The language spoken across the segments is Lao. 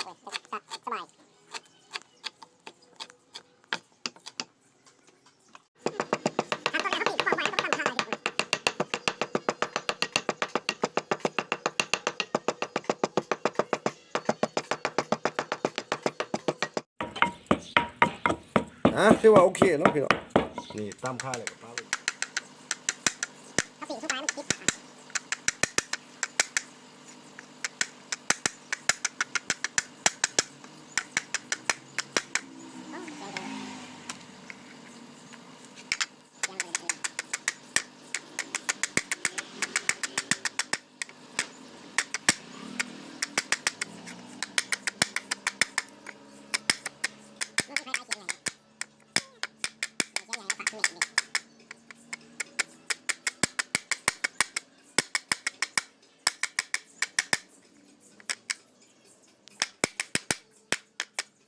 ສະບາຍ. ອ່າ ຖືວ່າໂອເຄເນາະພີ່ນ້ອງ. ນີ້ຕຳຂ່າແລ້ວກໍປາລົງ.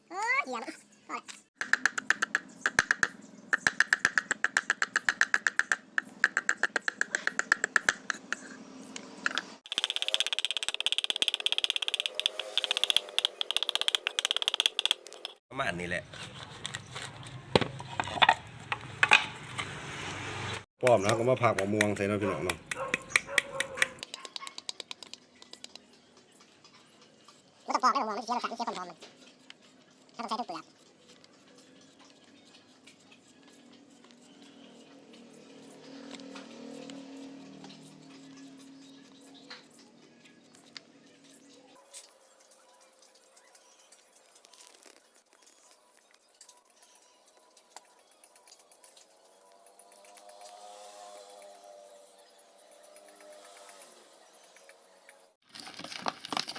ໂອ້ຍ ຢ້ຽມ ພໍແລ້ວ. ປະມານນີ້ແຫຼະ. ປ້ອມແລ້ວເຮົາກໍມາພັກໝາກມ່ວງໃສ່ເນາະ ພີ່ນ້ອງເນາະ. ບໍ່ຕ້ອງປອກເດີ ໝາກມ່ວງມັນຊິເສຍລົດຊາດ ມັນເສຍຄວາມຫອມມັນ. ເຮົາຕ້ອງໃສ່ທຸກເປືອກ.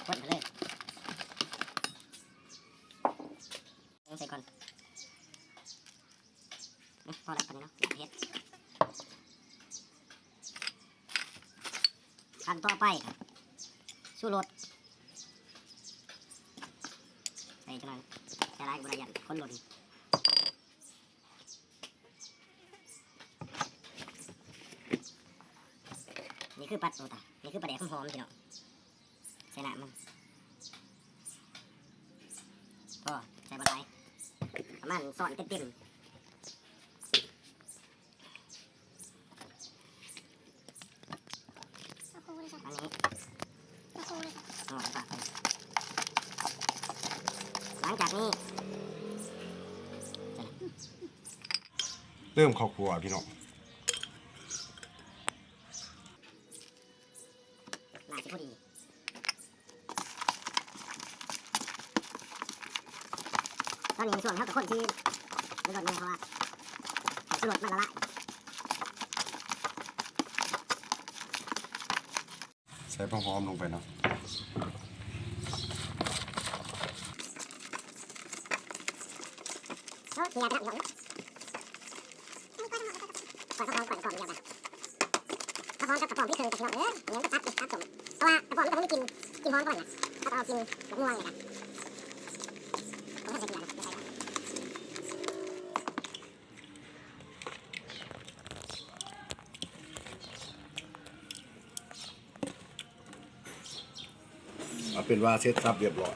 ຄົນໄປເລີຍ ລົງໃສ່ກ່ອນ. ພໍແລ້ວປານນີ້ເນາະ ຢ່າເຜັດ. ຂັ້ນຕໍ່ໄປກໍຊູລົດ ໃສ່ຈັກໜ້ອຍ ໃສ່ຫຼາຍກໍບໍ່ໄດ້ ຢ້ານຄົນລົນ. ນີ້ຄືປາ ໂອ້ຕາຍ ນີ້ຄືປາແດກຫອມໆ ພີ່ນ້ອງ. ໃສ່ນ້ຳມັນ ພໍ ໃສ່ບໍ່ຫຼາຍ ປະມານຊ້ອນເຕັມໆ. ອັນນີ້ ອໍ ປາກໄປ. ຫຼັງຈາກນີ້ ເລີ່ມເຂົ້າຂົ້ວ ພີ່ນ້ອງ. ໜ້າຊິພໍດີ. ຕອນນີ້ໃນຊ່ວງເຮົາກໍຄົນຊິລົດໆ ເພາະວ່າໃຫ້ຊູລົດມັນລະລາຍ. ໃສ່ຜັກຫອມລົງໄປເນາະ. ໂອ້ ເຫຼືອໄປແລ້ວ ພີ່ນ້ອງເອີຍ. ກ້ອຍກະປອມ ກ້ອຍກະປອມດຽວກັນ ກະປອມກັບກະປອມພິດຄືກັນ ພີ່ນ້ອງເອີຍ. ຫຍັງກະຕັດ ຕັດສົ້ມ ເພາະວ່າກະປອມມັນກະມີກິ່ນ ກິ່ນຫອມກວ່ານັ້ນນະ. ເຮົາກະເອົາກິ່ນໝາກມ່ວງນີ້ລະ ບໍ່ທັນໃສ່ເກືອນະ. ເອົາເປັນວ່າເສັດສັບຮຽບຮ້ອຍ